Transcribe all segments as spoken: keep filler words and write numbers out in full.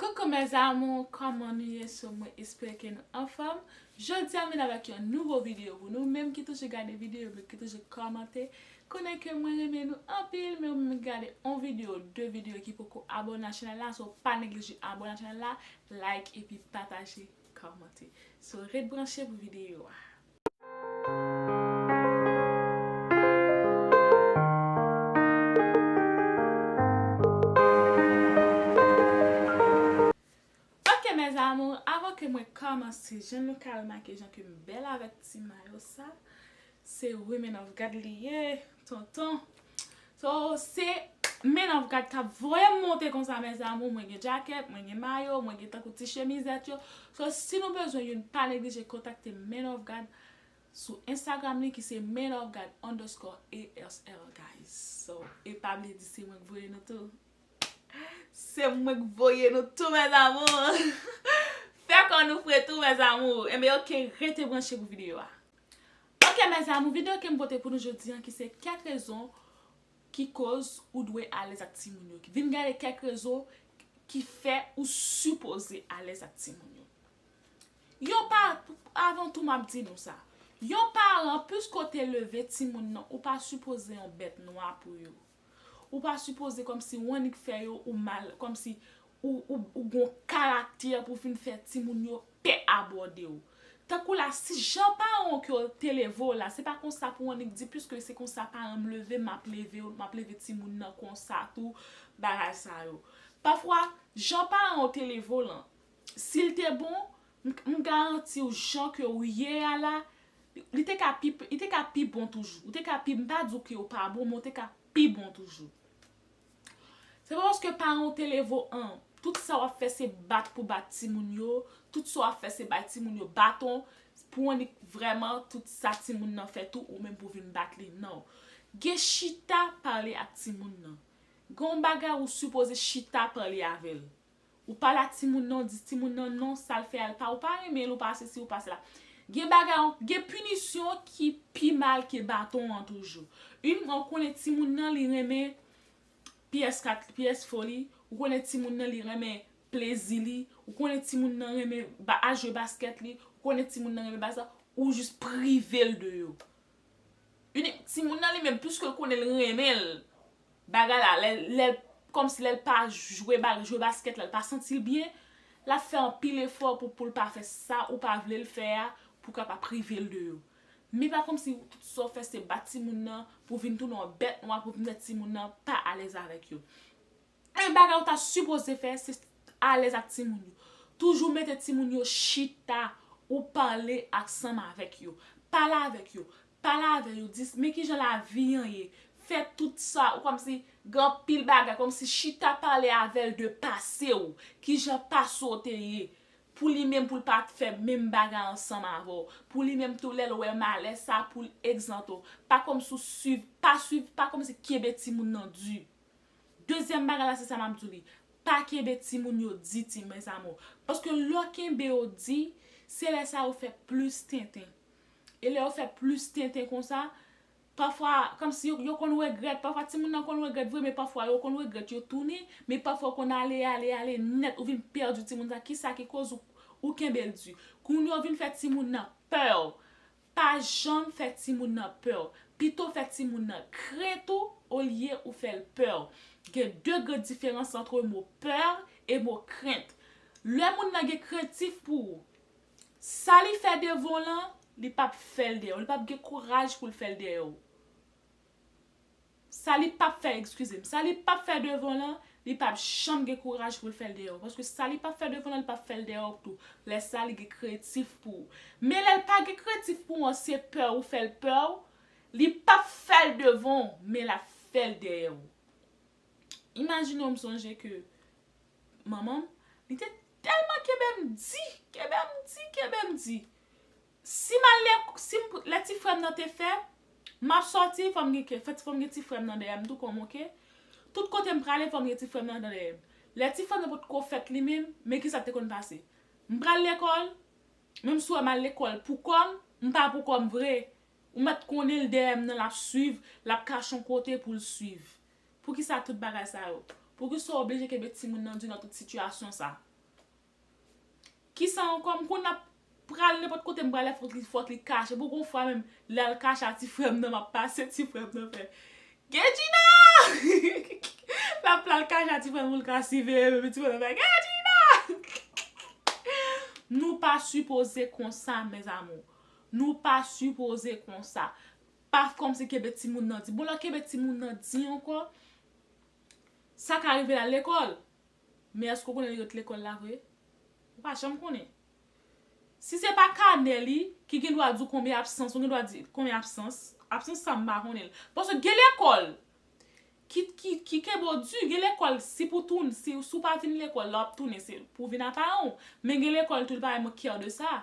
Coucou mes amours, kòman nou ye? So mwen espere ke nou anfòm. Jodi a m vin avèk yon nouvo videyo pou nou menm ki toujou gade videyo, men ki toujou kòmante. Konnen ke mwen renmen nou anpil, men ou menm ki gade yon videyo, de videyo ki poko abòne a chanèl la, so pa neglije abòne a chanèl la, like epi pataje, kòmante. So ret branche pou videyo a. Ok mes amours, avan ke mwen kòmanse, jan nou ka remake jan ke m bèl avèk ti mayo sa, se Women of God li ye, tonton. So se Men of God k ap voye m monte konsa mes amours, mwen gen djakèt, mwen gen mayo, mwen gen tankou ti chemizèt yo. So si nou bezwen youn, pa neglije kontakte Men of God sou Instagram li ki se Men of God underscore A S L guys. So e pa bliye di se mwen k voye nou tou. Se mwen k voye nou tou mes amours. Fè kò nou fre tou mes amours. Enben ok, rete branche pou videyo a. Ok mes amours, videyo ke m pote pou nou jodi a ki se kèk rezon ki koz ou dwe alèz ak timoun yo. Vin gade kèk rezon ki fè ou sipoze alèz ak timoun yo. Yon pa, avan tou m ap di nou sa. Yon paran, piske w te leve timoun nan, ou pa sipoze yon bèt nwa pou yo. Ou pa sipoze kòmsi w annik fè yo ou mal, kòmsi ou, ou, ou gon karaktè pou vin fè timoun yo pè abòde w. Tankou la, si jan paran w ke w te leve w la, se pa konsa pou w annik di, piske se konsa paran m leve m, m ap leve w, m ap leve timoun nan konsa tou, bagay sa yo. Pafwa, jan paran w te leve w lan, si l te bon, m, m garanti w jan ke w ye a la, li te ka pi, li te ka pi bon toujou. Ou te ka pi, m pa di w ke w pa bon, men w te ka pi bon toujou. Se pa paske paran w te leve w an, tout sa w ap fè se bat pou bat timoun yo, tout sa w ap fè se bay timoun yo baton, pou w annik vrèman tout sa timoun nan fè tou, ou menm pou w vin bat li, non. Gen chita pale ak timoun nan. Gen yon bagay ou sipoze chita pale avè l. Ou pale ak timoun nan, ou di timoun nan non, sa l fè a, l pa, ou pa renmen l, ou pa sesi, ou pa sela. Gen bagay, gen pinisyon ki pi mal ke baton an toujou. Yon, ou konnen timoun nan, li renmen P S kat, P S four li, ou konnen timoun nan, li renmen plezi li, ou konnen timoun nan renmen ba, al jwe baskèt li, ou konnen timoun nan renmen bagay sa, ou jis prive l de yo. Inik, timoun nan li menm, piske l konnen l renmen l, bagay la, lè, lè, kòmsi lè l pa jwe ba, jwe baskèt la, l pa santi l byen, l ap fè anpil efò pou, pou l pa fè sa ou pa vle l fè a, pou w kapab prive l de yo. Men pa kòmsi tout sa w fè se bat timoun nan, pou vin tounen yon bèt nwa, pou vin fè timoun nan pa alèz avèk yo. Men bagay ou ta sipoze fè, se alèz ak timoun yo. Toujou mete timoun yo chita, ou pale ansanm avèk yo. Pale avèk yo. Pale avè yo, di, men kijan lavi an ye. Fè tout sa, ou kòmsi, gen anpil bagay, kòmsi chita pale avè l de pase w. Kijan pase w te ye. Pou li menm, pou l pa fè menm bagay ansanm avè w. Pou li menm tou, lè l wè malè sa, pou l egzante w. Pa kòmsi w swiv, pa swiv, pa kòmsi kenbe timoun nan di. Dezyèm bagay la, se sa m ap di w li. Pa kenbe timoun yo di, ti, mes amours. Paske lè w kenbe yo di, se lè sa yo fè plis tenten. E lè yo fè plis tenten konsa, pafwa, kòmsi yo, yo konn regrèt. Pafwa, timoun nan konn regrèt vre, men pafwa, yo konn regrèt, yo tounen. Men pafwa, yo konn ale, ale, ale nèt, ou vin pèdi timoun sa. Kisa ki koz ou, ou kenbe l di? Kounye a, ou vin fè timoun nan pè w. Pa janm fè timoun nan pè w. Pito fè timoun nan krent ou olye ou fè l pè w. Gen de gran diferans ant mo pè e mo krent. Lè moun nan gen krentif pou ou, sa li fè devan w lan, li p ap fè l dèyè w. Li p ap gen kouraj pou l fè l dèyè w. Sa li p ap fè, eskize m, sa li p ap fè devan w lan, li p ap janm gen kouraj pou l fè l dèyè w. Paske sa li p ap fè devan w lan, li p ap fè l dèyè w tou. Lè sa, li gen krentif pou ou. Men lè l pa gen krentif pou ou an, se pè ou fè l pè w, li p ap fè l devan w, men l ap fè l dèyè w. Imajine w, m sonje ke manman m, li te tèlman kenbe m di, kenbe m di, kenbe m di. Si m al lè, si m, lè ti frè m nan te fèb, m ap sòti, fò m gen, fò m gen ti frè m nan dèyè m tou kòm, oke? Tout kote m prale, fò m gen ti frè m nan dèyè m. Lè ti frè m nan potko fèt li menm, men kisa k te konn pase? M pral lekòl, menm si w wè m al lekòl pou kò m, m pa pou kò m vre. Ou mèt konnen l dèyè m nan, l ap swiv, l ap kache yon kote pou l swiv. Poukisa tout bagay sa yo? Poukisa w oblije kenbe timoun nan di nan tout sitiyasyon sa? Kisa ankò? M konn ap pral nenpòt kote m prale, fòk li, fòk li kache. Pou gon fwa menm, lè l kache a ti frè m nan, m ap pase, ti frè m nan fè, "Gedjina!" L ap pral kache a ti frè m pou l ka siveye, epi ti frè m nan fè, "Gedjina!" Nou pa sipoze konsa, mes amours. Nou pa sipoze konsa. Pa kòmsi kenbe timoun nan di. Bon, lè w kenbe timoun nan di ankò, sa ka rive l al lekòl. Men èske w konnen li ret lekòl la vre? Ou pa janm konnen. Si se pa kanè li ki gen dwa di w konbyen absans, ou gen dwa di konbyen absans. Absans sa m pa konnen l. Paske gen lekòl ki, ki, ki kenbe w di, gen lekòl si pou tounen, si, si w pa vin lekòl, lè w ap tounen, se pou vin a paran w. Men gen lekòl tou, li pa menm care de sa.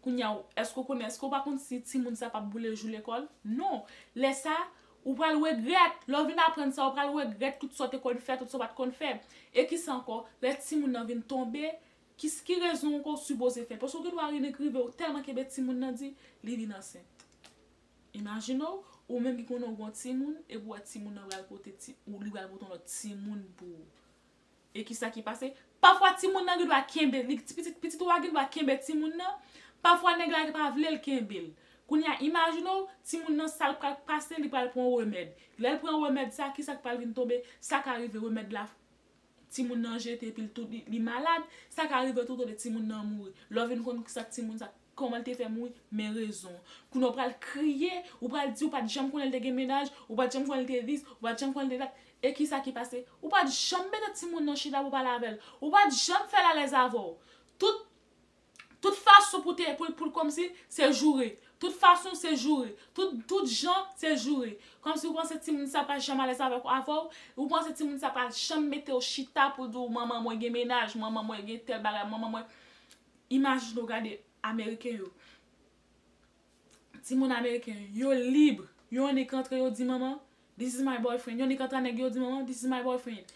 Kounye a, èske w konnen, èske w pa konn si timoun sa p ap boule jou lekòl? Non. Lè sa, ou pral regrèt. Lè w vin aprann sa, ou pral regrèt tout sa w te konn fè, tout sa w pa t konn fè. E kisa ankò? Lè timoun nan vin tonbe, ki, ki rezon ankò w sipoze fè? Paske w gen dwa rive, rive w tèlman kenbe timoun nan di, li vin ansent. Imajine w, ou menm ki konnen w gen yon timoun, epi w wè timoun nan pral pote ti, ou li pral pote yon lòt timoun pou ou. E kisa ki pase? Pafwa timoun nan gen dwa kenbe, li, ti pitit, pitit ou a gen dwa kenbe timoun nan. Pafwa nèg la pa vle l kenbe l. Kounye a, imajine w, timoun nan sa l pral pase, li pral pran yon remèd. Lè l pran remèd sa, kisa k pral vin tonbe? Sa ka rive remèd la, timoun nan jete, epi l tou, li, li malad. Sa ka rive tou tonbe timoun nan mouri. Lè w vin konn sa timoun sa, kòman l te fè mouri, men rezon. Kounye a w pral kriye, ou pral di ou pa t janm konnen l te gen mennaj, ou pa t janm konnen l te dis, ou pa t janm konnen l te dat. E kisa ki pase? Ou pa t janm mete timoun nan chita pou pale avè l. Ou pa t janm fè l alèz avè w. Tout, tout fason pou te, pou, pou l kòmsi, se joure. Tout fason, se joure. Tout, tout jan, se joure. Kòmsi ou panse timoun sa pa janm alèz avè, avè w. Ou panse timoun sa pa janm mete w chita pou di w, "Manman, mwen gen mennaj, manman, mwen gen tèl bagay, manman, mwen." Imajine w gade Ameriken yo. Timoun Ameriken yo lib. Yo annik antre, yo di manman, "This is my boyfriend." Yo annik antre a nèg yo, yo di manman, "This is my boyfriend."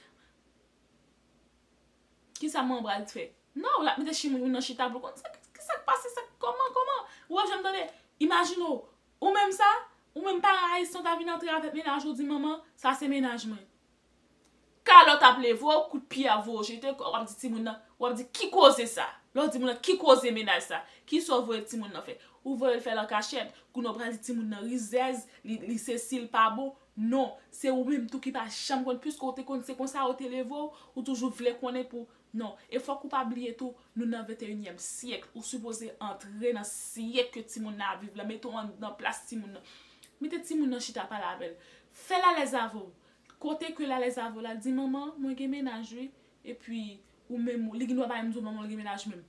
Kisa manman pral fè? Non, l ap mete timoun nan chita pou l konn sa, kisa k pase, sa, kòman, kòman? Ou ap janm tande? Imajine w, ou menm sa, ou menm paran ayisyen, w ta vin antre avèk mennaj ou, di, "Manman, sa se mennaj mwen." Kalòt ap leve w, kout pye ap voye w jete, w ap di timoun nan, w ap di, "Ki koze sa?" Lè w di moun nan, "Ki koze mennaj sa?" Kisa w voye timoun nan fè? Ou voye l fè l an kachèt. Kounye a w pral di timoun nan rizèz, li, li sesi, l pa bon. Non, se ou menm tou ki pa janm konn, piske w te konn se konsa yo te leve w, ou toujou vle konnen pou, non. E fòk ou pa bliye tou, nou nan venteyinyèm syèk. Ou sipoze antre nan syèk ke timoun nan ap viv la. Mete w an, nan plas timoun nan. Mete timoun nan chita pale avè l. Fè l alèz avè w. Kote ke l alèz avè w la, di, "Manman, mwen gen mennaj wi." Epi, ou menm, li gen dwa pa menm di w, "Manman, mwen gen mennaj menm."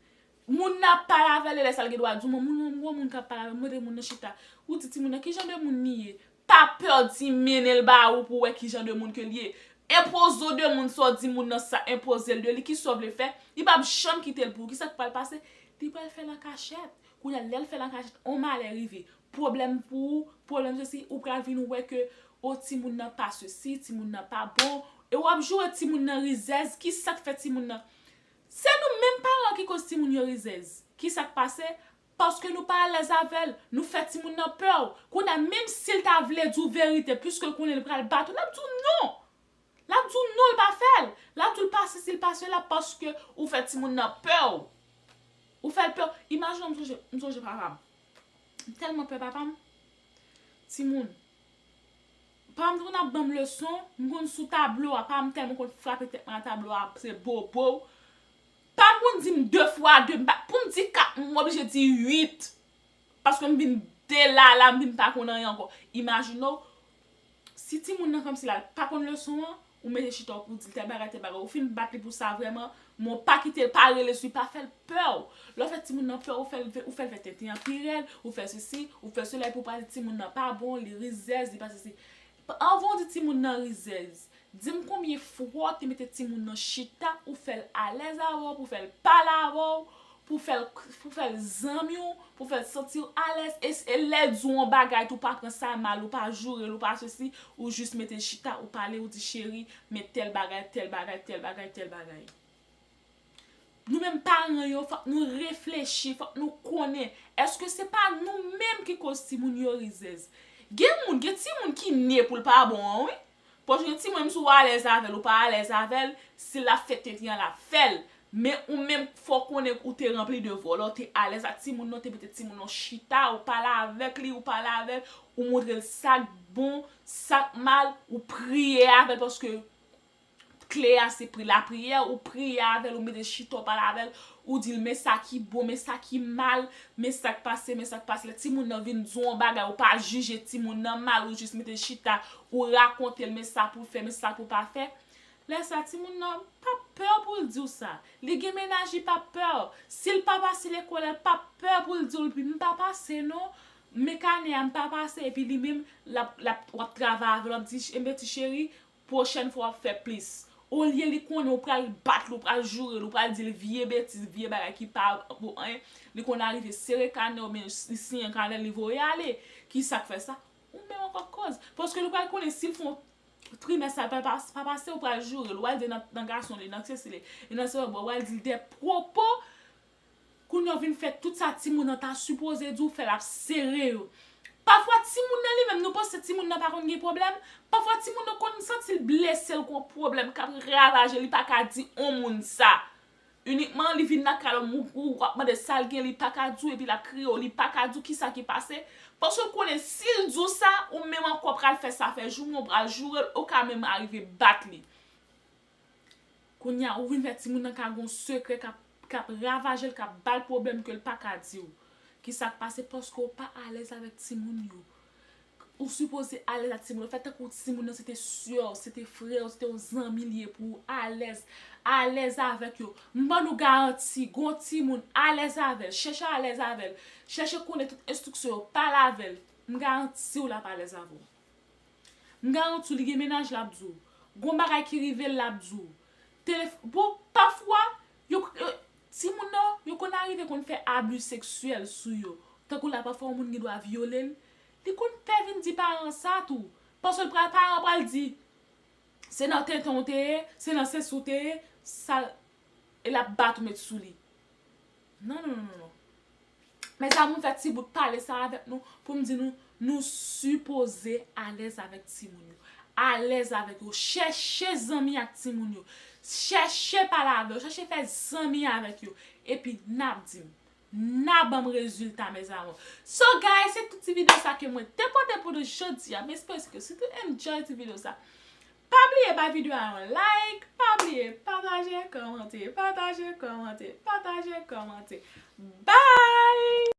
Moun nan ap pale avè l, e lè sa l gen dwa di w, "Manman, mwen, mwen, mwen, moun k ap pale avè m, mete moun nan chita." Ou di timoun nan, "Ki jan de moun li ye?" Pa pè di mennen l ba ou pou w wè ki jan de moun ke l ye. Enpoze w de moun sa w di moun nan sa, enpoze l de li, kisa w vle fè? Li p ap janm kite l pou ou. Kisa k pral pase? Li pral fè l an kachèt. Kounye a, lè l fè l an kachèt, on malè rive. Pwoblèm pou ou, pwoblèm sesi, ou pral vin wè ke, o, timoun nan pa sesi, timoun nan pa bon. E w ap joure timoun nan rizèz, kisa k fè timoun nan? Se nou menm paran ki koz timoun yo rizèz. Kisa k pase? Paske nou pa alèz avè l, nou fè timoun nan pè w. Kounye a, menm si l ta vle di w verite, piske l konnen l pral bat ou, l ap di w non. L ap di w non, l pa fè l. L ap di w l pa sesi, l pa sela, paske ou fè timoun nan pè w. Ou fè l pè w. Imajine w, m sonje, m sonje papa m. M tèlman pè papa m. Timoun. Papa m te konn ap ban m leson, m konn sou tablo a, papa m tèlman konn frape tèt mwen a tablo a, se bobo. Pa konn di m de fwa de, m pa, pou m di kat, m oblije di uit. Paske m vin delala, m vin pa konn anyen ankò. Imajine w, si timoun nan kòmsi la, l pa konn leson an, ou mete chita w pou di l tèl bagay, tèl bagay. Ou fin bat li pou sa vrèman, men w pa kite l, pa rele sou li, pa fè l pè w. Lè w fè timoun nan pè w, ou fè l, ou fè l fè tenten an pi rèd, ou fè sesi, ou fè sela, epi w pral di timoun nan pa bon, li rizèz, li pa sesi. Anvan w di timoun nan rizèz, di m konbyen fwa w te mete timoun nan chita, ou fè l alèz avè w, pou fè l pale avè w, pou fè l, pou fè l zanmi w, pou fè l santi w alèz. E, e lè l di w yon bagay tou, pa pran sa mal, ou pa joure l, ou pa sesi, ou jis mete l chita, ou pale, ou di, "Cheri, men tèl bagay, tèl bagay, tèl bagay, tèl bagay." Nou menm paran yo, fòk nou reflechi, fòk nou konnen, èske se pa nou menm ki koz timoun yo rizèz? Gen moun, gen timoun ki ne pou l pa bon an, wi. Paske gen timoun, menm si w alèz avè l, ou pa alèz avè l, si l ap fè tenten an, l ap fè l. Men ou menm, fò w konnen ou te ranpli de vòlè, ou te alèz ak timoun nan, ou te mete timoun nan chita, ou pale avèk li, ou pale avè l, ou montre l sa k bon, sa k mal, ou priye avè l, paske kle a se pri lapriyè, ou priye avè l, ou mete chita, ou pale avè l, ou di l men sa ki bon, men sa ki mal, men sa k pase, men sa k pase. Lè timoun nan vin di w yon bagay, ou pa jije timoun nan mal, ou jis mete chita, ou rakonte l men sa pou l fè, men sa pou l pa fè. Lè sa, timoun nan p ap pè pou l di w sa. Li gen mennaj, li p ap pè. Si l pa pase lekòl, l p ap pè pou l di w, "M pa pase non. Men kanè a, m pa pase." Epi li menm, l ap, l ap, w ap travay avè l, w ap di, "Enben, ti cheri, pwochèn fwa w ap fè plis." Olye li konnen ou pral bat li, ou pral joure l, ou pral di l vye betiz, vye bagay ki pa vo anyen, li konn arive sere kanè oubyen li siyen kanè, li voye ale. Kisa k fè sa? Ou menm ankò k koz. Paske li pral konnen si l fè yon trimès sa pa, pa, pa pase, ou pral joure l, ou pral di nan, nan gason li, nan sesi li, e nan sere bò, ou pral di l de pwopo. Kounye a w vin fè tout sa timoun nan ta sipoze di w fè, l ap sere yo. Pafwa timoun nan li menm, nou panse timoun nan pa konn gen pwoblèm. Pafwa timoun nan konn santi l blese, l gon pwoblèm k ap ravaje, li pa ka di on moun sa. Inikman li vin lakay ou, ou, w ap mande sa l gen, li pa ka di w, epi l ap kriye w, li pa ka di w kisa ki pase. Paske l konnen si l di w sa, ou menm ankò pral fè sa fè jou, men w pral joure l, ou ka menm arive bat li. Kounye a, ou vin fè timoun nan ka gon sekrè k ap, k ap ravaje l, k ap ba l pwoblèm ke l pa ka di w. Kisa k pase? Paske w pa alèz avèk timoun yo. Ou sipoze alèz ak timoun yo. Fè tankou timoun nan se te sè w, se te frè w, se te yon zanmi l ye pou ou. Alèz, alèz avèk yo. M ban nou garanti, gon timoun, alèz avè l. Chèche alèz avè l. Chèche konnen tout enstriksyon yo. Pale avè l. M garanti w l ap alèz avè w. M garanti w, li gen mennaj l ap di w. Gon bagay ki rive l, l ap di w. Telef-, bon, pafwa, yo, yo, timoun nan, yo konn arive konn fè abi seksyèl sou yo. Tankou la, pafwa, yon moun gen dwa vyole l. Li konn pè vin di paran sa tou. Paske l pral, paran pral di, se nan tenten w te ye, se nan sesi w te ye, sa, e l ap bat ou met sou li. Non, non, non, non, non. Mezanmi, m fè ti bout pale sa avèk nou pou m di nou, nou sipoze alèz avèk timoun yo. Alèz avèk yo. Chèche zanmi ak timoun yo. Chèche pale avè yo. Chèche fè zanmi avèk yo. Epi, n ap di m. N a ban m rezilta, mezanmi. So, guys, se tout ti videyo sa ke mwen te pote pou nou jodi a. M espere ke si w te enjoy ti videyo sa, pa bliye bay videyo a yon like, pa bliye pataje, kòmante, pataje, kòmante, pataje, kòmante. Bye!